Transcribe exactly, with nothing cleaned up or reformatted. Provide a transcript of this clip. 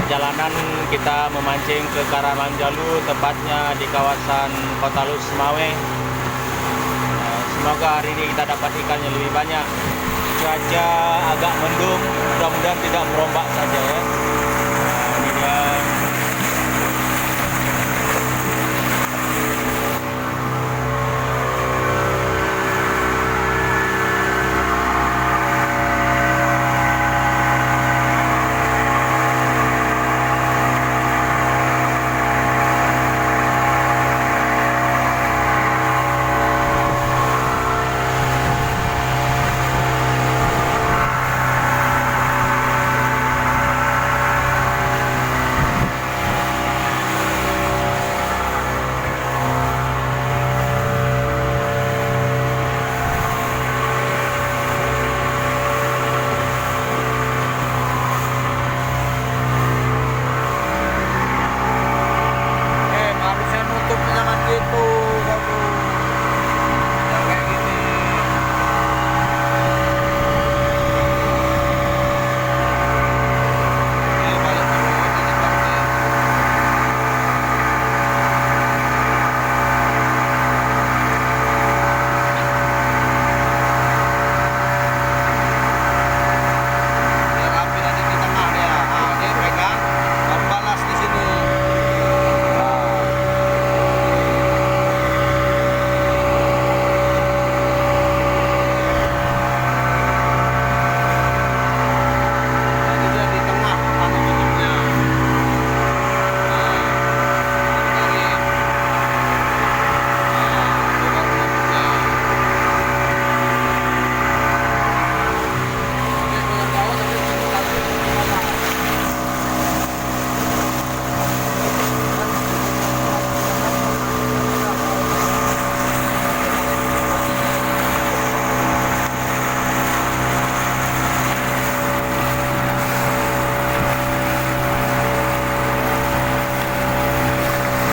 Perjalanan kita memancing ke Karamanjalo, tepatnya di kawasan Kota Lhokseumawe. Eh, semoga hari ini kita dapat ikan yang lebih banyak. Cuaca agak mendung, mudah-mudahan tidak merombak saja, ya.